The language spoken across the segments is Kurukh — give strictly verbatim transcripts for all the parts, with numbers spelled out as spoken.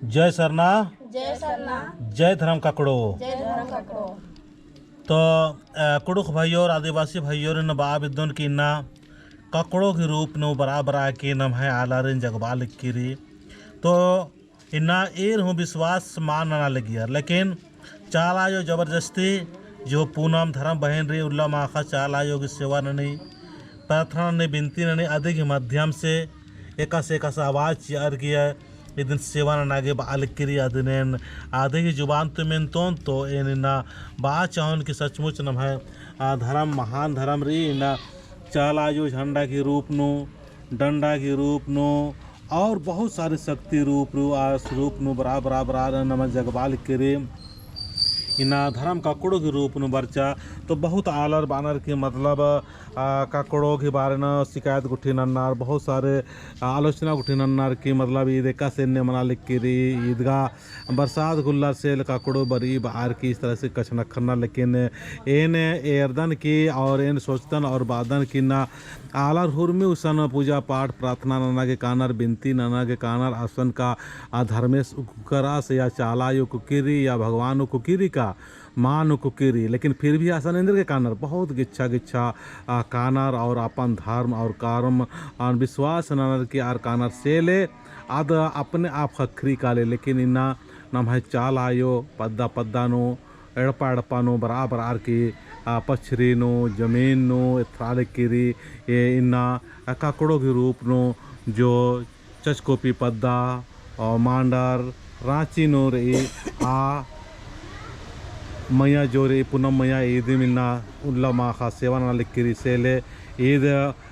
जय सरना। जय सरना। जय धरम ककड़ो। जय धरम ककड़ो। तो, अ, कुँड़ुख़ भइयोर, आदिवासी भइयोर, इन्ना बआ बेद्दोन कि इन्ना ककड़ो गही रूप नू बरआ बरआ के नम्है आलारिन जगबआ लगी रई। तो इन्ना एर हूँ विश्वास मल नना लगियर, लेकिन चाला आयो जबरदस्ती जो पूनम धरम बहिन रई, उल्ला माख़ा चाला आयो गही सेवा ननी, प्रार्थना ननी, बिनती ननी, अदी गही माध्यम से एकासे एकासे आवाज चिअर की इदिन सेवा नना गे बआ लगी रई। अदिन एन अदी गही जुबान ती मेनतोन, तो एन इन्ना बआ चाहोन कि सचमुच नम्है, आ, धरम महान धरम रई। इन्ना चाला आयो झंडा गही रूप नू, डंडा गही रूप नू और बहुत सारे शक्ति रूप नू, आ रूप नू बरआ बरआ बरआ नम्है जगबआ लगी रई। इन्ना धरम ककड़ो गही रूप नू बरचा, तो बहुत आलर बअनर कि मतलब, आ, ककड़ो गही बारे नू शिकायत गुट्ठी नन्नर, बहुत सारे, आ, आलोचना गुट्ठी नन्नर कि मतलब ईद एकासे एन्ने मना लगी रई, ईद गा बरसात गुल्लर से ले ककड़ो बरई बअर की इस तरह से कछनखरनर, लेकिन एन एरदन की और एन सोचदन और बअदन कि इन्ना आलर हुरमी उसन पूजा पाठ प्रार्थना नना गे कानर, बिनती नना गे कानर, असन का आ धर्मेस उक्करस या चाला आयो उक्की रई या भगवान उक्की रई का, मान उक्की रई, लेकिन फिर भी असन एन्देर गे कानर, बहुत गिच्छा गिच्छा, आ, कानर और अपन धर्म और करम और विश्वास ननर की आर कानर से ले आद अपने आप ख़क्खरई काले, लेकिन इन्ना नम्है चाला आयो पद्दा पद्दा नू, एड़पा एड़पा नू, बरआ बरआ की, आ, पछरी नू, जमीन नू एथरआ लगी रई। ए इन्ना, आ, ककड़ो गही रूप नू जो चचकोपी पद्दा, आ, मांडर, राँची नू रई, आ मइया जो रई, पूनम मइया, ईदिम इन्ना उल्ला माख़ा सेवा नना लगी रई से ले, ईद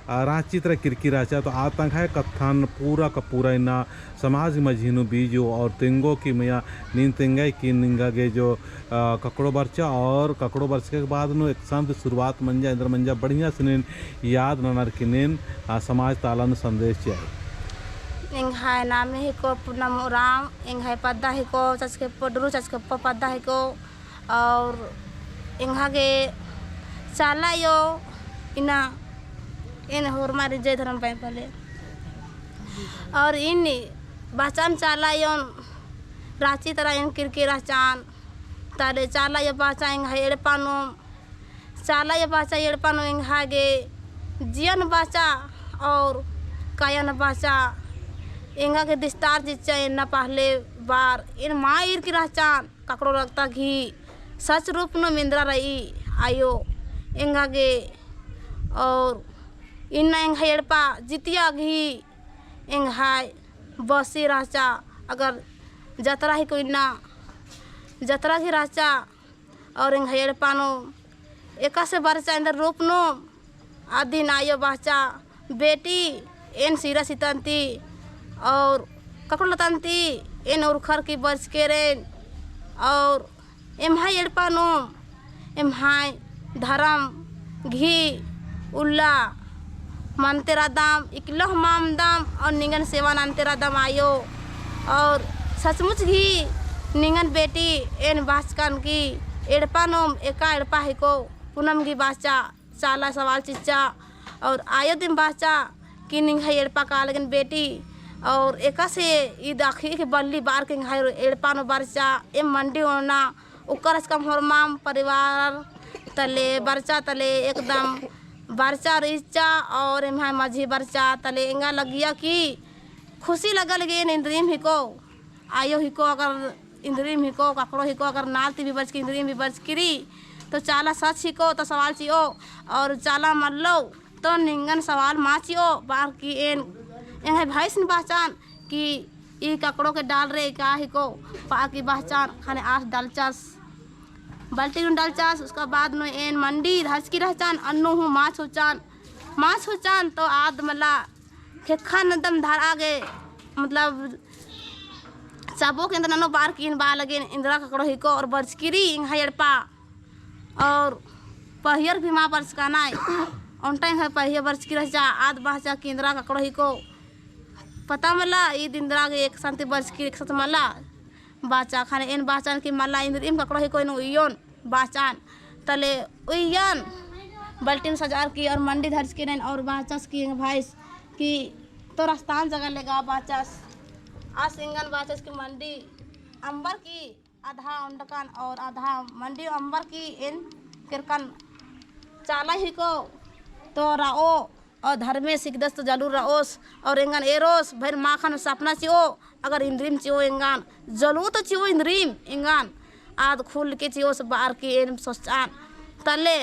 आ, राँची तरा किरकी रहचा, तो आ तंग्है कत्थन पूरा का पूरा इन्ना समाज मझी नू बीजो और तेंगो कि मइया नीन तेंगय कि निंगा गे जो, आ, ककड़ो बरचा और ककड़ो बरचके के बाद नू एकसन ती शुरुआत मंजा, एन्देर मंजा बढ़िया से नीन याद ननर की नीन, आ, समाज ता आलर नू संदेश चिअय। एंग्है नामे हिको पूनम उराँव, एंग्है पद्दा हिको चचके पोडरू, चचके पो पद्दा हिको। और एंग्है गे चाला आयो इन्ना एन होरमारिन जय धरम पाए पले। और इन्नी बाचान चाला आयोन राँची तरा एन किरकी रहचान। तले चाला आयो बाचा एंग्है एड़पा नू, चाला आयो बाचा एड़पा नू एंग्है गे जियन बाचा और कायन बाचा। एंगा गे दिस्तार चिच्चा एन्ना पहले बार एन मा ईरकी रहचान। ककड़ो रक्ता गही सच रूप नू इन्द्रा रई आयो एंगा गे। और इन्ना एंग्है एड़पा जितिया गही एंग्है बसी रहचा, अगर जतरा हिको इन्ना जतरा गही रहचा। और एंग्है एड़पा नू एकासे बरचा एन्देर रूप नू अदिन आयो बाचा, बेटी, एन सीरा सितन्ती और ककड़ो लतन्ती, एन उरखर की बरचकी रएन। और एम्है एड़पा नू एम्है धरम गही उल्ला मनते रअदम, इकला हूँ मल मन्दम और निंगन सेवा नन्ते रअदम आयो। और सचमुच गही निंगन बेटी एन बाचकन की एड़पा नू एका एड़पा हिको पूनम गही बाचा। चाला सवाल चिच्चा और आयो दिम बाचा कि निंग्है एड़पा का लगिन बेटी और एकासे ईद अखी के बल्ली बार के एंग्है एड़पा नू बरचा। एम मंडी ओना उक्कर असकम होरमाम परिवार तले बरचा तले एकदम बरचा रिच्चा और एम्है मझी बरचा तले एंगा लगिया कि खुशी लगा लगी। एन इन्द्रिम हिको आयो हिको अगर इन्द्रिम हिको, ककड़ो हिको, अगर नाल ती भी बरचकी, इन्द्रिम भी बरचकी रई, तो चाला सच हिको, तो सवाल चिओ, और चाला मल्लो, तो निंगन सवाल मा चिओ, बार की एन, एंग्है भैंसिन बाचान, कि ई ककड़ो के डाल रे, का हिको, पा की बाचान, खाने आस डालचास, बाल्टी नू डालचास, उसका बाद नू एन मंडी धरचकी रहचान, अन्नु हूँ माछ होचान, माछ होचान, तो आद मला, खेखा नदम धरा गे, मतलब, चाबो के एन्देर ननो बार की एन बआ लगिन, इन्द्रा ककड़ो हिको और बरचकी रई एंग्है एड़पा। और पहियर भी मा बरचका नाय। ओन्टा एंग्है पहियर बरचकी रहचा, आद बाचा कि इन्द्रा ककड़ो हिको। पता मला, ईद इन्द्रा गे एकसन ती बरचकी, एकसन ती मला। बाचा खाने एन बाचान कि मला इन्द्रिम ककड़ो हिको एन उइयोन। बाचान। तले उइयन बल्टिन सजार की और मंडी धरचकी रएन और बाचस की एंग्है भैंस कि तो रस्तान जगह लेगा बाचस। आस एंगन बाचस कि मंडी अम्बर की आधा ओंडकन और आधा मंडी अम्बर की एन केरकन चाला हिको तो रओ और धर्मेस हिकदस तो जलूर रओस और एंगन एरोस भइर माखन सपना चिओ अगर इन्द्रिम चिओ एंगन जलू तो चिओ इन्द्रिम एंगन आद खुल के चिओस बार की एन सोचान तले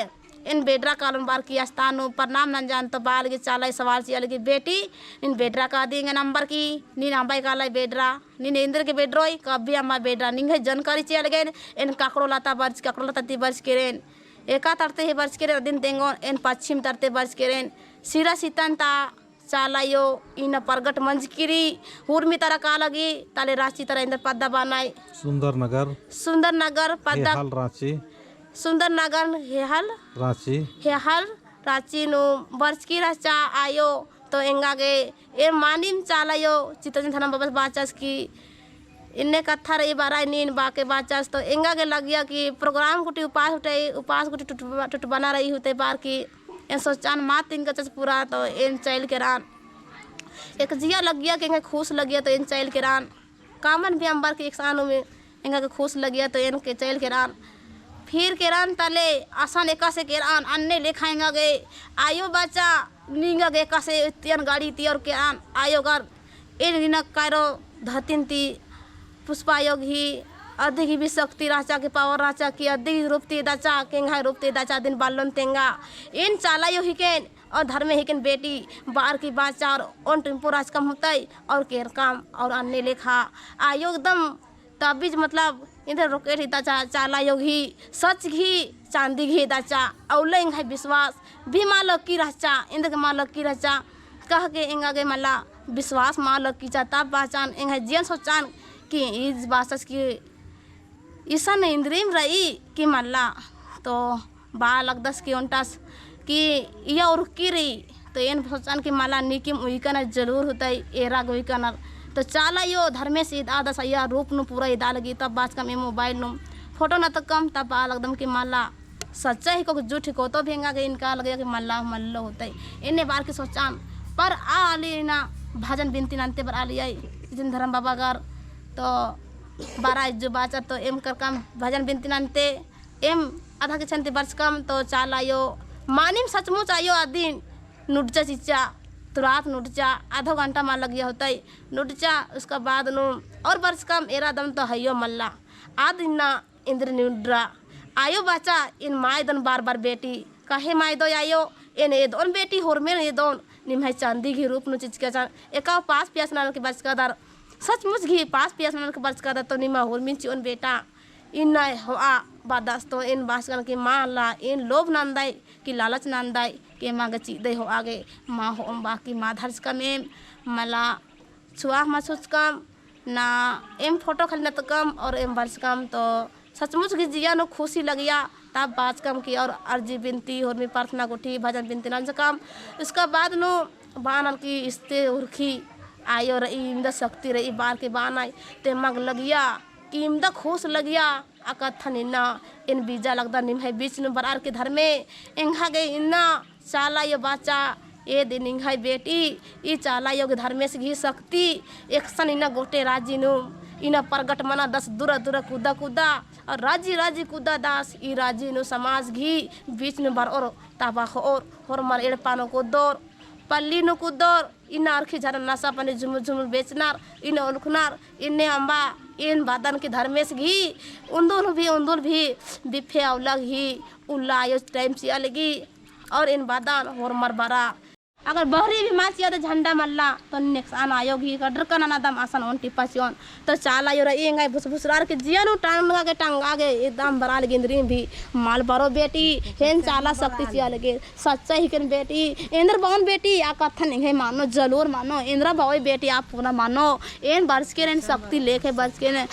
एन बेडरा कालोन बार की अस्तानु प्रणाम नंजान तो बाल की चाला सवाल चिआ लगी बेटी नीन बेडरा कादी एंगन अम्बर की नीन अम्बा काला बेडरा नीन एन्देर गे बेडरोय, कभी अम्बा बेडरा, निंग्है जानकारी चिआ लगेन, एन काकड़ो लता बरच, काकड़ो लता ती बरच केरेन। एका तरते ही बरच केरेन, अदिन तेंगोन, एन पच्छिम तरते बरच केरेन। सिरा सितन ता चाला अयो, इन्ना परगट मंजकी रई, हुरमी तरा का लगी, तले राँची तरा एन्देर पद्दा बानय। सुंदर नगर। सुंदर नगर, पद्दा। हेहल राँची। सुंदर नगर, हेहल। राँची। हेहल राँची नू बरचकी रहचा अयो, तो एंगा गे एम मानिम चाला अयो, चितरंजन धरम बाबस बाचस कि इन्ने कत्था रई बरई नीन बाके बाचस, तो एंगा गे लगिया कि program गुट्ठी उपास उठई, उपास गुट्ठी टुट-, टुटबना रई हुते बार कि एन सोचान मा तिंगचस पूरा, तो एन चइल केरान। एक जिया लगिया कि एंगा खुस लगिया, तो एन चइल केरान। कामन भी अम्बर की एकसानु में एंगा गे खुस लगिया तो एन के चइल केरान। फिर केरान तले असन एकासे केरान अन्ने लेखा एंगा गे अयो बाचा निंगा गे एकासे तियन गाड़ी तियर केरान अयो गर एन इन्ना कायरो धरतिन ती पुष्पा अयो गही अदिगही भी शक्ति रहचा कि power रहचा कि अदिगही रूप ती दचा कि एंग्है रूप ती दचा दिन बल्लोन तेंगा एन चाला अयो हिकेन और धर्मे हिकेन बेटी बार की बाचा और ओन टिम्पो राजकम हुतई और केरकम और अन्ने लेखा अयो एकदम तबीज मतलब इधर rocket ही दचा चाला अयो गही सच गही चांदी गही दचा अउला एंग्है विश्वास भी मा लक्की रहचा एन्देर गे मा लक्की रहचा कह के एंगा गे मला विश्वास मा लक्कीचा तब बाचान एंग्है जियन सोचान कि इज बासस कि इसन इन्द्रिम रई कि मल्ला, तो बआ लगदस कि ओन्टस कि इया उरखकी रई, तो एन सोचन कि मल्ला नीकिम उइकनर जरूर हुतई, एरा गे उइकनर। तो चाला अयो धर्मेस इदआदस अइय्या रूप नू पूरा इदआ लगी, तब बाचकम ए mobile नू photo नतकम, तब बआ लगदम कि मल्ला सच्चा हिको कि झूठ हिको, तो भी एंगा गे इनका लगे कि मल्ला मल्लो हुतई। एन्ने बार की सोचन, पर आ आली इन्ना भजन बिनती नन्ते बरआ लगिया, जिन धरम बाबा गर, तो बरआ इज्जो बाचा तो एम करकम भजन बिनती नन्ते, एम आधा किछन ती बरचकम तो चाला अयो, मानिम सचमुच अयो अदिन नुडचा चिच्चा, तुरात नुडचा, आधो घंटा मा लगिया होतई, नुडचा, उसका बाद नू और बरचकम एरा दम तो हयो मल्ला, आद इन्ना इन्द्र नुडरा, अयो बाचा, एन मा एदोन बार बार बेटी, काहे मा एदोय अयो, एन एदोन बेटी, होरमेन एदोन, निम्है चांदी गही रूप नू चिचका चान, एका उपास पियास ननर की बरचकादर, सचमुच गही उपास पियास ननर की बरचकादर, तो निम्है होरमिन चिओन बेटा, इन्ना होआ बअदस तो एन बाचकन कि मा ला एन लोभ नन्दय कि लालच नन्दय कि एमा गे चिअदय होआ गे मा होओम बाकी मा धरचकम एम मला छुआ मा छुचकम ना एम photo खाली नतकम और एम बरचकम तो सचमुच गही जिया नू खुशी लगिया तब बाचकम कि और अर्जी बिनती होरमी प्रार्थना गुट्ठी भजन बिनती नंजकम। उसका बाद नू बानर कि इस्ते उरखी अयो रई इन्दा शक्ति रई बार की बानय ते मग लगिया कि इमदा खुस लगिया आ कत्थन इन्ना एन बीजा लगदन निम्है बीच नू बरअर की धर्मे एंग्है गे इन्ना चाला अयो बाचा एदे निंग्है बेटी ई चाला अयो गे धर्मेस गही शक्ति एकसन इन्ना गोटे राजी नू इन्ना परगट मनादस दुरा दुरा कुदा कुदा और राजी राजी कुदादस ई राजी नू समाज गही बीच नू बरओर तबा होओर होरमर एड़पा नू कुदोर पल्ली नू कुदोर इन्ना अरखी झरन नसा पानी झुमुर झुमुर बेचनर, इन्ना उलखनर, इन्ने अम्बा, एन बअदन कि धर्मेस गही, उन्दुल भी, उन्दुल भी, बिफे अउला गही, उल्ला अयो time चिआ लगी, और एन बअदन होरमर बरआ। अगर बहरी भी मा चिआ तो झंडा मल्ला, तो नेक्सन अयो गही, कड्रकन अनादम असन ओन टिप्पा चिओन। तो चाला अयो रई एंग्है भुसभुसरार की जिया नू टंगा गे टंगा गे एकदम बरआ लगी इन्द्रिम भी मल बरओ बेटी, एन चाला शक्ति चिआ लगी। सच्चा हिकेन बेटी, एन्देर बओन बेटी, आ कत्थन एंग्है मानो, जलूर मानो, एन्देर बओय बेटी, आ पूरा मानो, एन बरचकेन, एन शक्ति लेके बरचकेन।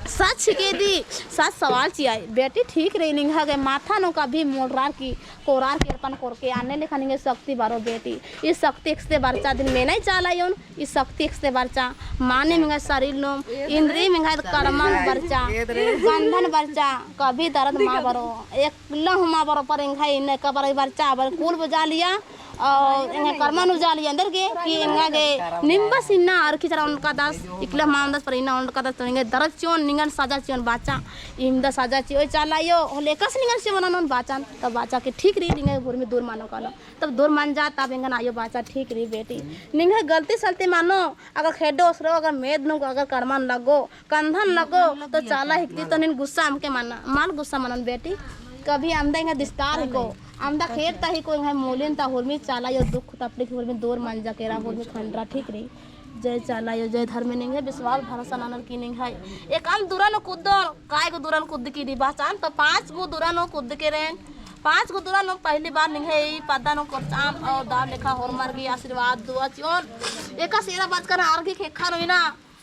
सच हिके दी, सच सवाल चिआय। बेटी ठीक रई निंग्है गे माथा नू कभी मोड़रार की, कोरार की एड़पन कोरके, अन्ने लेखा निंग्है शक्ति बरओ बेटी। ई शक्ति एकसते बरचा दिन मेनय चाला अयोन, ई शक्ति एकसते बरचा, माने मिंगा शरीर नू, इन्द्री मिंगा कड़मा नू बरचा, गंधन बरचा, कभी दर्द मा बरओ, एकला हूँ मा बरओ, पर एंग्है इन्ने कबर बरचा, बर कुल बुझा लिया, और एंगा करमा नू जाली एन्देरगे कि एंगा गे नीम बस इन्ना अरखी चरा ओंडकादस, इकला मल ओंडदस पर इन्ना ओंडकादस तो एंगा दरद चिओन, निंगन सजा चिओन बाचा। इमदा सजा चिओय चाला आयो, होले एकासे निंगन चिओन ननोन बाचन, तब बाचा कि ठीक रई, निंगा हुरमी दूर मनो कालो। तब दूर मंजा, तब एंगन आयो बाचा ठीक रई बेटी। निंगा गलती सलती मनो, अगर खेड्डो ओसरो, अगर मेद नू, अगर कड़मन लगो, कंधन लगो, तो चाला हिकदी तो नीन गुस्सा अमके मना, मल गुस्सा मनन बेटी। कभी अमदा एंगा दिस्तार हिको, अमदा खेद ता हिको, एंगा मूलिन ता हुरमी चाला आयो दुख तकलीफ हुरमी दूर मंजा केरा, हुरमी खंडरा ठीक रई। जय चाला आयो, जय धर्मे निंग्है विश्वास भरोसा ननर की निंग्है। एकअम दुरा नू कुद्दो, काय गो दुरा नू कुद्द की दी बाचान, तो पाँच गो दुरा नू कुद्द केरेन, पाँच गो दुरा नू पहली बार निंग्है ई पद्दा नू कोरचान, और दव लेखा होरमर गी आशीर्वाद दुआ चिओन। एकासे एरा बचकन आर गी खेखा नू इन्ना,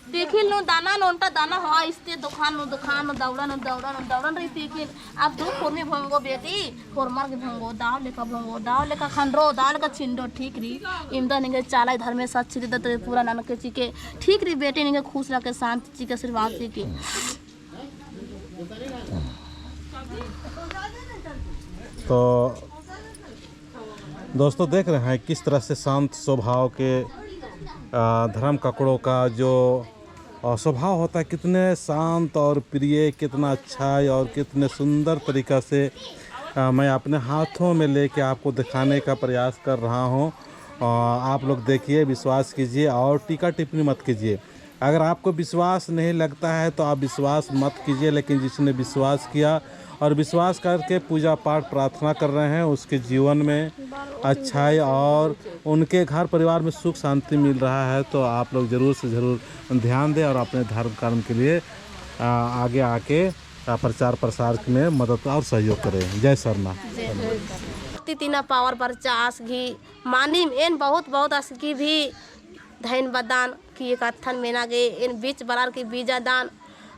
तिखिल नू दाना नू ओन्टा दाना होआ इस्ते दुखान नू, दुखान नू, दौड़ा नू, दौड़ा नू, दौड़न रई तिखिल। अब दुख हुरमी भोंगो बेटी, होरमर गे भोंगो, दव लेखा भोंगो, दव लेखा खंडरो, दव लेखा छिंडो, ठीक रई। इमदा निंग्है चाला आयो धर्मेस अच्छी रई, तो पूरा ननके चिके, ठीक रई बेटी, निंग्है खुश रखे, शांति चिके, आशीर्वाद चिके। तो दोस्तों, देख रहे हैं किस तरह से शांत स्वभाव के, आ, धर्म ककड़ो का जो, आ, स्वभाव होता है, कितने शांत और प्रिय, कितना अच्छा है और कितने सुंदर तरीका से, आ, मैं अपने हाथों में लेके आपको दिखाने का प्रयास कर रहा हूँ। आ, आप लोग देखिए, विश्वास कीजिए और टीका टिप्पणी मत कीजिए। अगर आपको विश्वास नहीं लगता है तो आप विश्वास मत कीजिए, लेकिन जिसने विश्वास किया और विश्वास करके पूजा पाठ प्रार्थना कर रहे हैं, उसके जीवन में अच्छाई और उनके घर परिवार में सुख शांति मिल रहा है, तो आप लोग ज़रूर से ज़रूर ध्यान दें और अपने धर्म कर्म के लिए, आ, आगे आके, आ, प्रचार प्रसार में मदद और सहयोग करें। जय सरना। जय सरना। तिना पावर बरचा आस गही मानिम एन बहुत बहुत आस गही भी धइन बदान कि कत्थन मेना गे एन बीच बरार की बीजा दान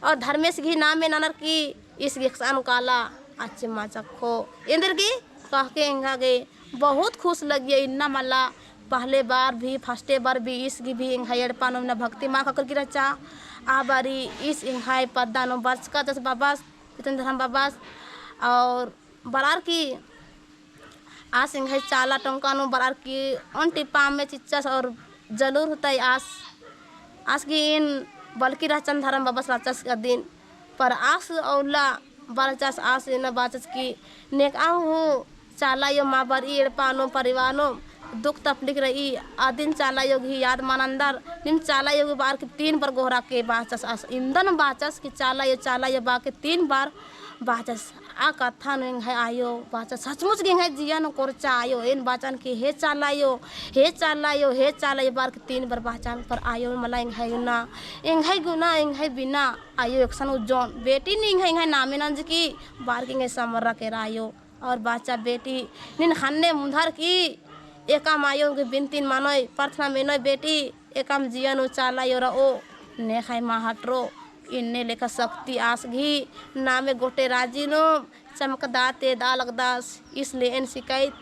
और धर्मेस गही नामे ननर की ईस गे एकसन काला अच्छे मा चक्खो एन्देर गे कहके एंगा गे बहुत खुश लगिया। इन्ना मला पहले बार भी, फर्स्टे बार भी ईस गही भी एंगा एड़पा नू इन्ना भक्ति मा ककर की रहचा। आ बारी ईस एंगा पद्दा नू बरचका जस बाबस, जितेंद्र धरम बाबस और बरार की आस एंग्है चाला टोंका नू बरअर की ओन टिप्पा अम्मे चिच्चस और जलूर हुतई आस। आस गही एन बलकी रहचन धरम बबस रहचस अदिन। पर आस अउला बरचस आस एन बाचस की नेकआ हूँ चाला अयो मा बरई एड़पा नू परिवार नू दुख तकलीफ रई। अदिन चाला अयो गही याद मनंदर। नीम चाला अयो गही बरअर की तीन बार गोहरा के बाचस आस। इमदन बाचस की चाला अयो, चाला अयो बअर की तीन बार बाचस। आ कत्था नू एंग्है आयो बाचा सचमुच गे एंग्है जिया नू कोरचा आयो। एन बाचन की हे चाला अयो, हे चाला अयो, हे चाला अयो बअर की तीन बार बाचन पर आयो मला एंग्है गुना, एंग्है गुना, एंग्है बिना आयो एकसन उज्जोन। बेटी नीन एंग्है, एंग्है नामे नंजकी बअर की एंग्है समर्रा केरा आयो। और बाचा बेटी नीन ख़न्ने मुन्धर की एकअम आयो गे बिनतिन मनोय, प्रार्थना मेनोय बेटी। एकअम जिया नू चाला अयो रओ, नेख़य मा हटरो। इन्ने लेखा शक्ति आस गही नामे गोटे राजी नू चमकदा तेदा लगदस। इसलिए एन शिकायत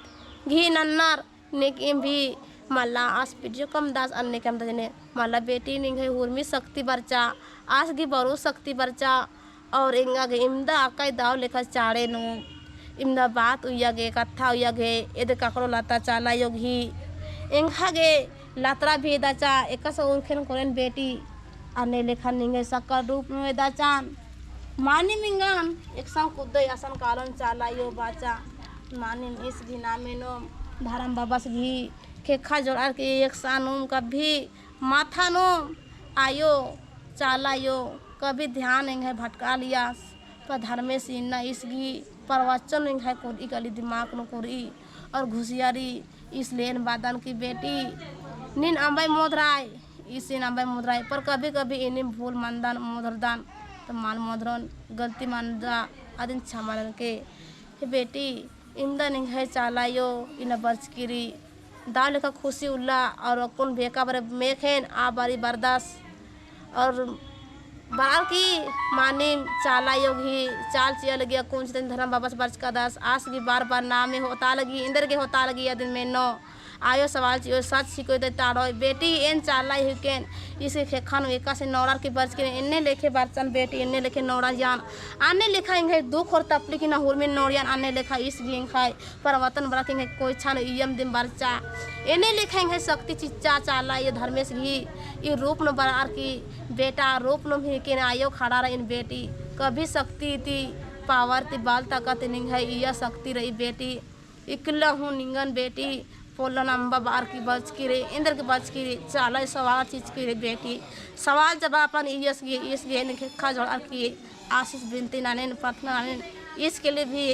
गही नन्नर नेकइम भी मला आस video कमदस अन्ने कमदस ने मला बेटी निंग्है हुरमी शक्ति बरचा, आस गही बरओ शक्ति बरचा। और एंगा गे इमदा अकय दव लेखा चाड़े नू इमदा बात उइया गे, कत्था उइया गे, एदे ककड़ो लता चाला अयो गही एंगा गे लतरा भी एदाचा। एकस उरखेन कोरेन बेटी, अन्ने लेखा निंग्है सकल रूप नू एदाचान। मानिम एंगन एकसन कुद्दोय असन कालोन चाला अयो बाचा। मानिम ईस गही नामे नू धरम बबस गही ख़ेक्खा जोड़ार की एकसन उम कभी माथा नू आयो चाला अयो कभी ध्यान एंग्है भटकालियस। पर धर्मेस इन्ना ईस गही प्रवचन एंग्है कोरई काली दिमाग नू कोरई और घुसियारी। इसलिए एन बादन की बेटी नीन अम्बय मोधराय, ईसिन अम्बय मोधराय। पर कभी कभी इन्निम भूल मनदन मोधरदन तो मल मोधरोन गलती मनदा अदिन छमा ननके। हे बेटी इमदा निंग्है चाला अयो इन्ना बरचकी रई। दव लेखा खुशी उल्ला और अक्कुन बेका बरे मेख़ेन आ बारी बरदस। और बरअर की मानिम चाला अयो गही चाल चिआ लगी अक्कुन जितेंद्र धरम बबस बरचकादस। आस गही बार बार नामे होता लगी, एन्देर गे होता लगी अदिन मेनो। आयो सवाल चिओ, सच हिको दे ताड़ो, बेटी एन चाला हिकेन, इसके खेखा नू एकासे नोड़ार की बरचकी रई, एन्ने लेखे बरचन बेटी, एन्ने लेखे नोड़ार यान, अन्ने लेखा एंग्है दुख और तपली की ना हुरमिन नोड़ियान, अन्ने लेखा इस भी एंग्है परवतन बरा की एंग्है कोई छान इयम दिम बरचा, एन्ने लेखा एंग्है शक्ति चिच्चा चाला आयो धर्मेस गही, ई रूप नू बरअर की बेटा रूप नू हिकेन आयो खड़ा रई एन बेटी, कभी शक्ति ती power ती बल ताकत निंग्है इया शक्ति रई बेटी। इकला हूँ निंगन बेटी, पोल्लन अम्बा बअर की बरचकी रई, एन्देर की बरचकी रई, चाला सवाल चिचकी रई बेटी। सवाल जवाब अपन इयस गे, इयस गे, एन खेखा जोड़अर की आशीष बिनती ननेन, प्रार्थना ननेन, इसके लिए भी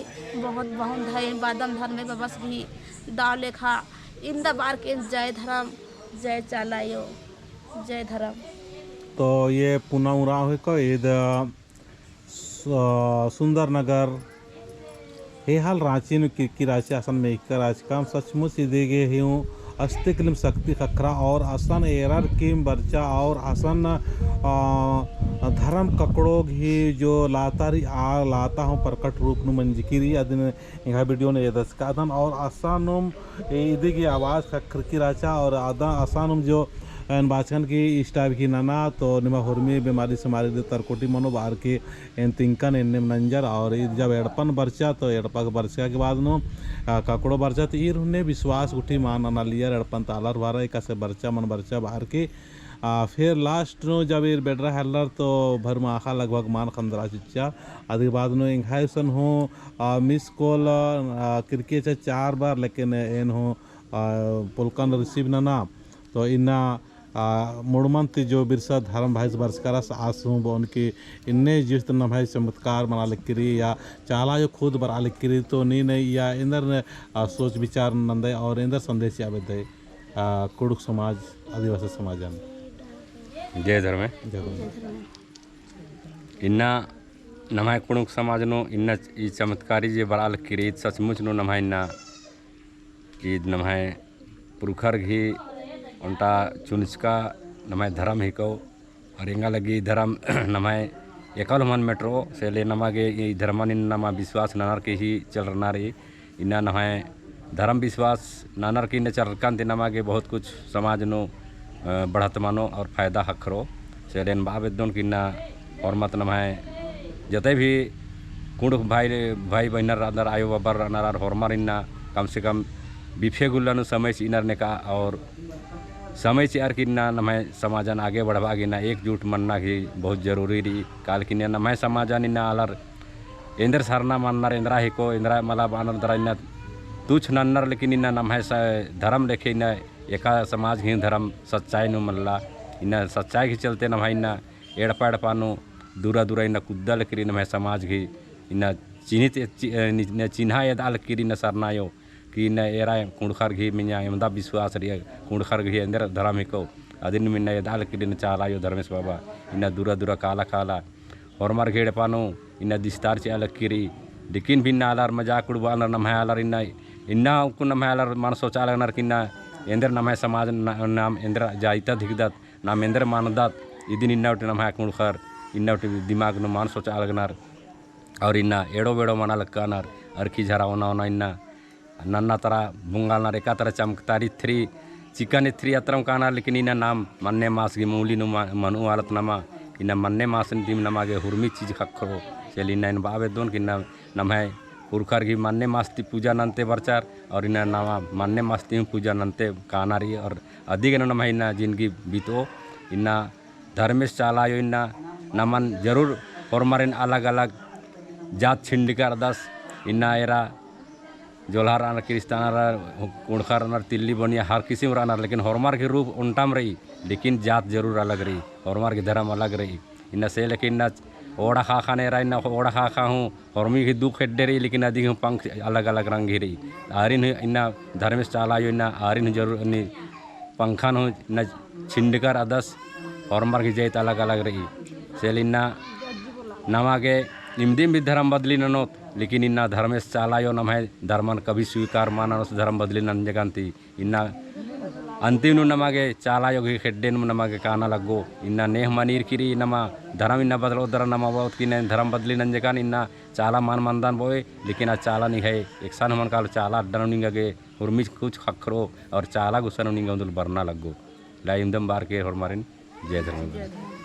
बहुत, बहुत धन्यवाद धर्मे बबस भी दव लेखा, इन्दा बअर की जय धर्म, जय चाला आयो, जय धर्म। तो ये पुना उराँव हिको, ईद सु-, सुंदर नगर, हेहल राँची नू किरकी रहचा, असन मेइक्का रहचकम, सचमुच इदी गे हूँ अस्तिकलिम शक्ति ख़क्खरा और असन एरर किम बरचा और असन, अ, धर्म ककड़ो गही जो लाता रई आ लाता हूँ प्रकट रूप नू मंजकी रई, अदिन एंग्है video नू एदस कादन और असानुम इदी गे आवाज ख़क्खरकी रहचा और अदा असानुम जो एन बाचकन की इस type की नना तो निमा हुरमी बीमारी सेमारी दे तरकोटी मनो बअर की एन तिंकन एन्नेम नंजर और ईद जब एड़पन बरचा तो एड़पा के बरचा के बाद नू, आ, ककड़ो बरचा तो ईर हुन्ने विश्वास गुट्ठी मान ननालियर एड़पन तालर भरा एकासे बरचा मन बरचा बअर की आ, फिर last नू जब ईर बेडरा हेलर तो भर माखा लगभग मान खंदरा चिच्चा। अदी बाद नू एंग्है सन हूँ, आ, miss call, आ, किरकी रहचा चार बार, लेकिन एन हूँ, आ, पोल्लकन receive नना। तो इन्ना, आ, मुड़मन ती जो बिरसा धर्म भाईस बरचका रअस आस हूँ बओन की इन्ने जिस्त नम्है चमत्कार मना लगी रई या चाला आयो खुद बरआ लगी रई तो नीन या एन्देर, आ, सोच विचार नंदय और एन्देर संदेश चिआ बेद्दय। आ, कुँड़ुख़ समाज, आदिवासी समाजन। जय धर्मे। जय धर्मे। इन्ना नम्है कुँड़ुख़ समाज नू इन्ना ई चमत्कारी जे बरआ लगी रई, सचमुच नू नम्है इन्ना ईद नम्है पुरखर गही ओन्टा चुनचका नम्है धर्म हिको। और एंगा लगी धर्म नम्है एकल मन मेटरो, से ले नमा गे ई धर्मन इन्ना नमा विश्वास ननर की ही चलरना रई। इन्ना नम्है धर्म विश्वास ननर की इन्ना चलरकन ती नमा गे बहुत कुछ समाज नू, अ, बढ़त मनो और फायदा ख़क्खरो। से ले एन बआ बेद्दोन कि इन्ना होरमत नम्है जते भी कुँड़ुख़ भाई, भाई बहिनर रअनर, आयो बाबर रअनर, और होरमर इन्ना कम से कम बिफे गुल्ला नू समय चिअनर नेका और समय चिअर की इन्ना नम्है समाजन आगे बढ़बआ गे इन्ना एकजुट मन्ना गही बहुत जरूरी रई। काल कि इन्ना नम्है समाजन इन्ना आलर एन्देर सरना मन्नर, एन्दरा हिको, एन्दरा मला बअनर दरा इन्ना तुच्छ नन्नर, लेकिन इन्ना नम्है स-, धर्म लेखे इन्ना एका समाज गही धर्म सच्चाई नू मल्ला। इन्ना सच्चाई गही चलते नम्है इन्ना एड़पा एड़पा नू दुरा दुरा इन्ना कुद्दा लगी रई नम्है समाज गही इन्ना चिन्हित ए-, चि-, ए, नि-, इन्ना चिन्हा एदआ लगी रई इन्ना सरना आयो। कि इन्ना एरा कुँड़ुख़र गही मइय्याँ एवंदा विश्वास रई, कुँड़ुख़र गही एन्देर धर्म हिको, अदिन इन्ना एदआ लगी रई इन्ना चाला आयो धर्मेस बाबा, इन्ना दुरा दुरा काला काला, होरमर गही एड़पा नू इन्ना दिस्तार चिआ लगी रई, लेकिन भी इन्ना आलर मजाक उड़बअनर नम्है आलर इन्ना, इन्ना उक्कु नम्है आलर मल सोचआ लगनर कि इन्ना एन्देर नम्है समाज न-, नाम एन्देर जाइतत हिकदत, नाम एन्देर मानदत, इदिन इन्ना उटी नम्है कुँड़ुख़र, इन्ना उटी दिमाग नू मल सोचआ लगनर, और इन्ना एड़ो बेड़ो मना लक्कानर, अरखी झरा ओना ओना इन्ना नन्ना तरा बुंगालनर, एका तरा चमकतारी थ्री, चिकन थ्री अतरम कानर, लेकिन इन्ना नाम मन्ने मास गही मूली नू मा-, मनु आलत नमा, इन्ना मन्ने मास दिम नमा गे हुरमी चीज ख़क्खरो। चल इन्ना एन बआ बेद्दोन कि इन्ना नम्है पुरखर गही मन्ने मास ती पूजा नन्ते बरचर, और इन्ना नमा मन्ने मास ती हूँ पूजा नन्ते काना रई, और अदिगे नू नम्है इन्ना जिनगी बीतओ। इन्ना धर्मेस चाला आयो इन्ना नमन जरूर होरमारिन अलग अलग जात छिंडकर अदस। इन्ना एरा जोल्हा रअनर, किरिस्तान रअनर, कुँड़ुख़र रअनर, तिल्ली बनिया हर किसिम रअनर, लेकिन होरमर गही रूप ओन्टाम रई, लेकिन जात जरूर अलग रई, होरमर गही धर्म अलग रई। इन्ना से लेकिन इन्ना ओड़ा ख़ाख़ा नेरा इन्ना ओड़ा ख़ाख़ा हूँ होरमी गही दुख एड्डे रई, लेकिन अदिगे हूँ पंख अलग अलग रंग ही रई। आरिन हूँ इन्ना धर्मेस चाला आयो इन्ना आरिन हूँ जरूर इन्नी पंखन हूँ इन्ना छिंडकर अदस होरमर गही जाइत अलग अलग रई। से ले इन्ना नमा गे इमदिम भी धर्म बदली ननोत, लेकिन इन्ना धर्मेस चाला आयो नम्है धर्मन कभी स्वीकार मा ननोस धर्म बदली नंजकन ती। इन्ना अंतिम नू नमा गे चाला अयो गही खेड्डे नू नमा गे काना लग्गो। इन्ना नेह मनीर किरी नमा धरम इन्ना बदलो दरा नमा बहुत की ने धरम बदली नंजकान इन्ना चाला मान मनदान बोए, लेकिन आ चाला निंग्है एकसन हूँ मल कालो चाला अड्डा नू निंगा गे उर्मिज कुछ ख़क्खरो और चाला गुसन नू निंगा उन्दुल बरना लग्गो। लाई इमदम बार के होरमारिन जय धर्मेस।